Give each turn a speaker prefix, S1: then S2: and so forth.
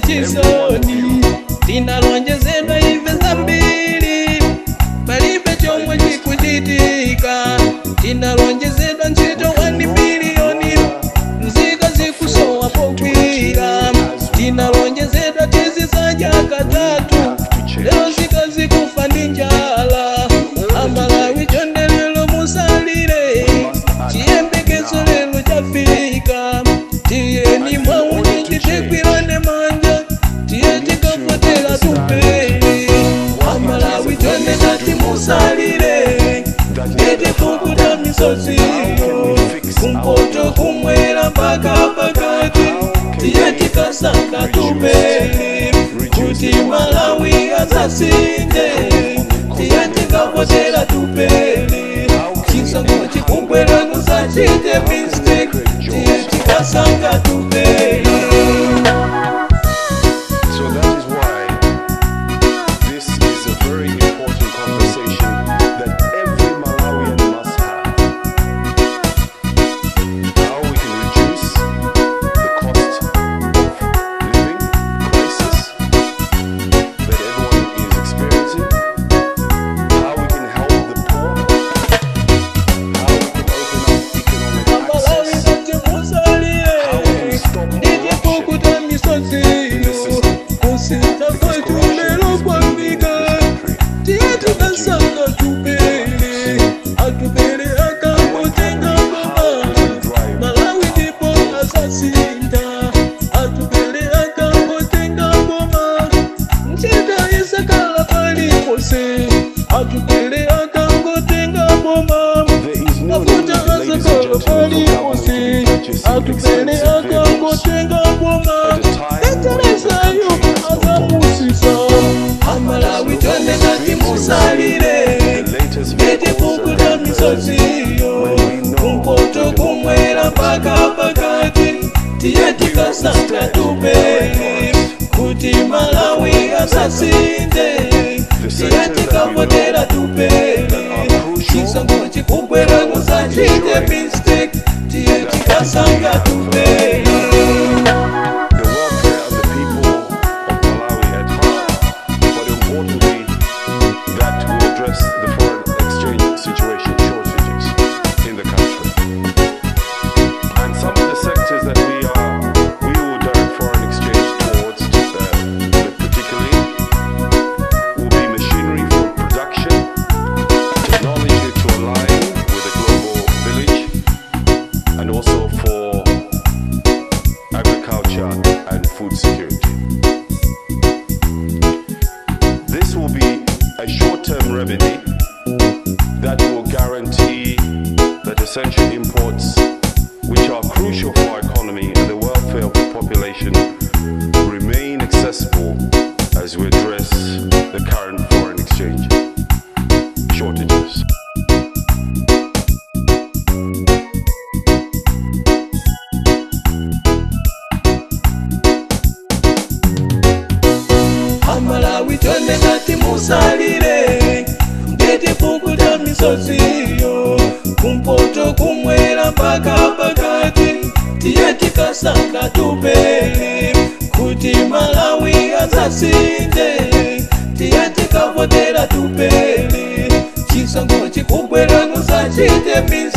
S1: Zomvetsa chisoni, tinalonjezedwa ife zambiri, palibe chomwe chikuchitika. Tinalonjezedwa ntchito 1 biliyoni, nzika zikusowa pogwira. Tinalonjezedwa tizizadya katatu, lero nzika zikufa ndi njala. Amalawi chonde lero musalire, chiyembekezo lero chafika. Tiyeni mwaunyinji tigwirane manja, tiye tikavotera Atupele. Amalawi chonde tati musalire, nditipukuta misoziyo, kumpoto kumwera mpaka pakati, tiye tikasankha Atupele, kuti Malawi adzasinthe. Tiye tikavotera Atupele, chisankho chikubwera musachite mistake, tiye tikasankha Atupele.
S2: So that is why this is a very important conversation that every Malawian must have. How we can reduce the cost of living crisis that everyone is experiencing, how we can help the poor, how we can open up economic
S1: Amalawi
S2: access,
S1: ngati musalire,
S2: how we can stop
S1: nditipukuta
S2: corruption
S1: misoziyo,
S2: in the system.
S1: kusintha
S2: Because
S1: kwathu
S2: corruption
S1: lero
S2: is bleeding
S1: kwafika.
S2: this country
S1: Tiye
S2: and damaging
S1: tikasankha Atupele, Atupele akangotenga boma,
S2: drive
S1: Malawi
S2: up.
S1: ndipo adzasintha. Atupele akangotenga boma, ntchito isakhala paliponse. Atupele akangotenga boma,
S2: There is no need,
S1: mafuta
S2: ladies and
S1: azakhala
S2: gentlemen, for government to be
S1: paliponse.
S2: purchasing
S1: Atupele
S2: expensive vehicles
S1: akangotenga boma,
S2: at a time when the
S1: feterezayo
S2: country has no borders,
S1: adzamutsitsa.
S2: has
S1: Amalawi
S2: no
S1: chonde tati
S2: streets in
S1: musalire,
S2: the latest vehicles and
S1: nditipukuta
S2: their purchase
S1: misoziyo,
S2: when we know
S1: kumpoto
S2: we do not have
S1: kumwera
S2: a
S1: mpaka
S2: system.
S1: pakati, tiye
S2: We will
S1: tikasankha
S2: instead direct
S1: Atupele,
S2: products
S1: kuti Malawi
S2: from the sector,
S1: adzasinthe.
S2: the
S1: Tiye
S2: sectors that we know
S1: tikavotera
S2: that
S1: Atupele,
S2: are crucial
S1: chisankho chikubwera
S2: for
S1: musachite
S2: ensuring
S1: mistake, tiye
S2: that
S1: tikasankha
S2: we have
S1: Atupele.
S2: the welfare of the people of Malawi at heart, but importantly, that will address the foreign exchange situation shortages in the country. And some of the sectors that we will direct foreign exchange towards, particularly, will be machinery for production, technology to align with the global village, and also for agriculture and food security. This will be a short-term remedy that will guarantee that essential imports, which are crucial for our economy and the welfare of the population, remain accessible as we address the current foreign exchange shortages.
S1: Amalawi chonde tati musalire, nditipukuta misoziyo, kumpoto kumwera mpaka pakati, tiye tikasankha Atupele, kuti Malawi adzasinthe. Tiye tikavotera Atupele, chisankho chikubwera musachite mistake.